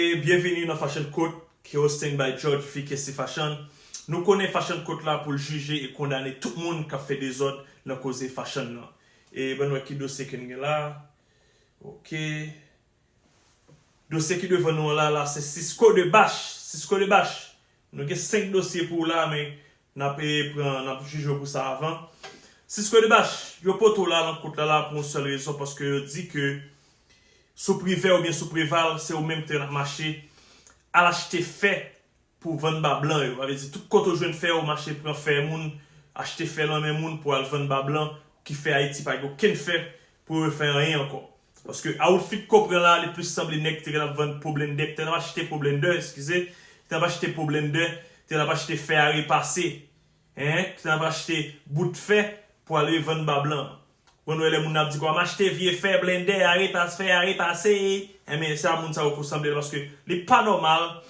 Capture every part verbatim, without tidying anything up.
E byenvini nan Fashion Court, ki hosting by George V K C Fashion. Nou konnen Fashion Court la pou l jije e kondane tout moun k ap fè dezòd nan koze fashion nan. E ban n wè ki dosye ke n gen la. Ok. Dosye ki devan nou an la, la se Cisco de Bache. Cisco de Bache. Nou gen senk dosye pou w la, men n ap, eh, pran, n ap jije w pou sa avan. Cisco de Bache, yo pote w la nan kout la, la pou yon sèl rezon, paske yo di ke sou Privè oubyen sou Preval, se ou menm ki te nan mache al achte fè pou vann ba blan yo. Sa vle di, tout kote w jwenn fè, ou mache pran fè moun, achte fè nan men moun pou al vann ba blan, ki fè Ayiti pa gen okenn fè pou yo fè anyen ankò. Paske outfit ke w pran la, li plis sanble nèg ki te gen ap vann po blendè, ki te ap achte po blendè, eskize, ki te ap achte po blendè, ki te ap achte fè a repase, hein, ki te ap achte bout fè pou al revann ba blan. Bon, nou wè lè moun ap di kwa, "M achte vye fè, blendè a repase, fè a repase." Enben, se a moun sa yo pou sanble, paske li pa nòmal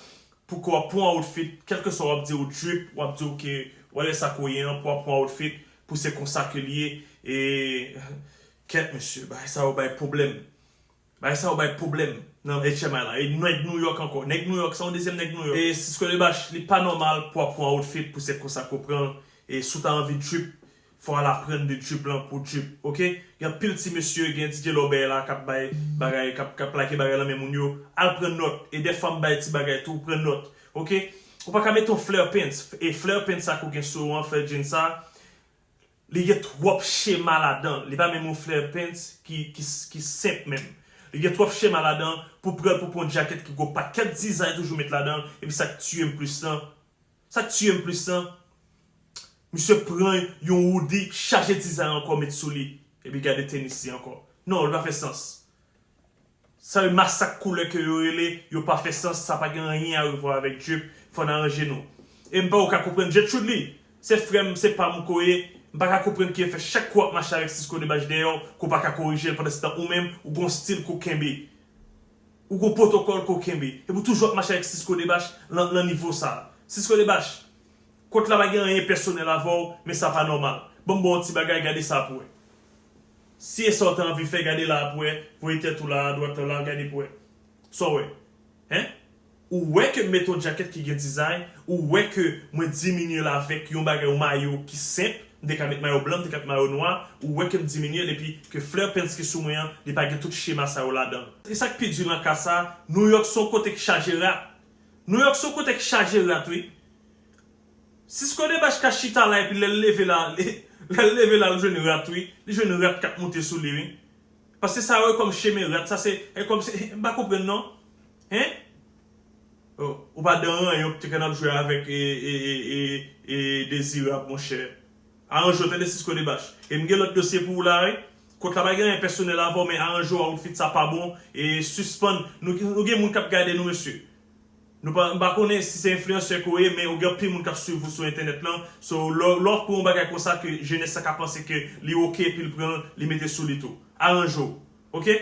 pou ke w ap pran outfit, kèlkeswa w ap di w drip, w ap di w ke, wè lè sa ke w ye an, pou w ap pran outfit, pou se konsa ke l ye, e, kèt, mesye, bagay sa yo bay pwoblèm. Bagay sa yo bay pwoblèm nan H M I la. E nèg New York ankò. Nèg New York, sa yon dezyèm nèg New York. E Cisco de Bache, li pa nòmal pou w ap pran outfit pou se konsa ke w pran l. E si w ta anvi drip, fò w al aprann de drip lan pou drip, ok? Gen anpil ti mesye, gen D J Lobey la k ap bay bagay, k ap, k ap lage bagay nan men moun yo. Al pran nòt. E dèfwa m bay ti bagay tou, pran nòt, ok? Ou pa ka mete yon flare pants. E flare pants sa ke w gen sou ou an, flare jeans sa, li gen twòp chema ladan l. Li pa menm yon flare pants ki, ki, ki senp menm. Li gen twòp chema ladan l pou pran l pou pran yon djakèt ki gon pakèt dizay toujou met ladan l. Epi sa k tiye m plis lan, sa k tiye m plis lan, misye pran yon hoodie chaje dizay ankò met sou li. Epi gade tenis li ankò. Non, li pa fè sans. Sa yo masak koulè ke yo rele, yo pa fè sans, sa pa gen anyen a revwa avèk drip, fò n aranje nou. E m pa ka konprann Gertrude Lee, se frè m, se pa m ke w ye, m pa ka konprann kijan fè chak kou w ap mache avèk Cisco de Bache dèyè w, ke w pa ka korije l pandan se tan ou menm, ou gon stil ke w kenbe. Ou gon pwotokòl ke w kenbe. Epi w toujou ap mache avèk Cisco de Bache lan, lan nivo sa. Cisco de Bache, kout la pa gen anyen pèsonèl avè w, men sa pa nòmal. Ban m ba w yon ti bagay, gade sa pou wè. Si e sa w ta anvi fè, gade la pou wè, voye tèt ou la, adwat la, gade pou wè. Sa w wè? Hein? Ou wè ke m mete yon djakèt ki gen dizay, ou wè ke mwen diminye l avèk yon bagay, yon mayo ki senp, m te ka met mayo blan, m te ka met mayo nwa, ou wè ke m diminye l, epi ke flare pants ki sou mwen an, li pa gen tout chema sa yo ladan l. E sa k pi di nan ka sa, New York se yon kote ki chaje rat. New York se yon kote ki chaje rat, wi. Cisco de Bache ka chita la, epi lè l leve la, lè l leve la, l jwenn rat, wi. Li jwenn rat k ap monte sou li, wi. Paske sa yo e kòm chemen rat, sa se, e kòm se, m pa konprann non. Hein? Oh, ou pa dan ranyon ki te konn ap jwe avèk, e, e, e, e, e Dezirab, monchè. Aranje w, tande, Cisco de Bache. E m gen lòt dosye pou ou la, wi. Kout la pa gen anyen pèsonèl avè w, men aranje w, outfit sa pa bon. E sispann, nou, nou gen moun k ap gade nou, mesye. Nou pa, m pa konnen si se enfliyansè ke w ye, men ou gen anpil moun k ap swiv ou sou entènèt lan. So, lè, lè w ap pran yon bagay konsa ke jenès la ka panse ke li oke, epi l pran l, li mete sou li tou. Aranje w. Oke?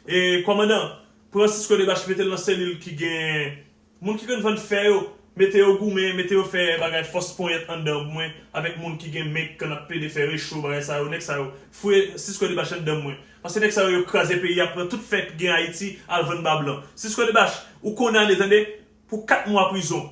E kòmandan, pran Cisco de Bache, mete l nan selil ki gen moun ki konn vann fè yo, mete yo goumen, mete yo fè bagay fòs ponyèt anndan mwen, avèk moun ki gen men k konn ap plede fè recho, bagay sa yo, nèg sa yo. Fouye Cisco de Bache anndan mwen. Paske nèg sa yo, yo kraze peyi a, pran tout fè k gen Ayiti, al vann ba blan. Cisco de Bache, ou kondane, tande, pou kat mwa prizon.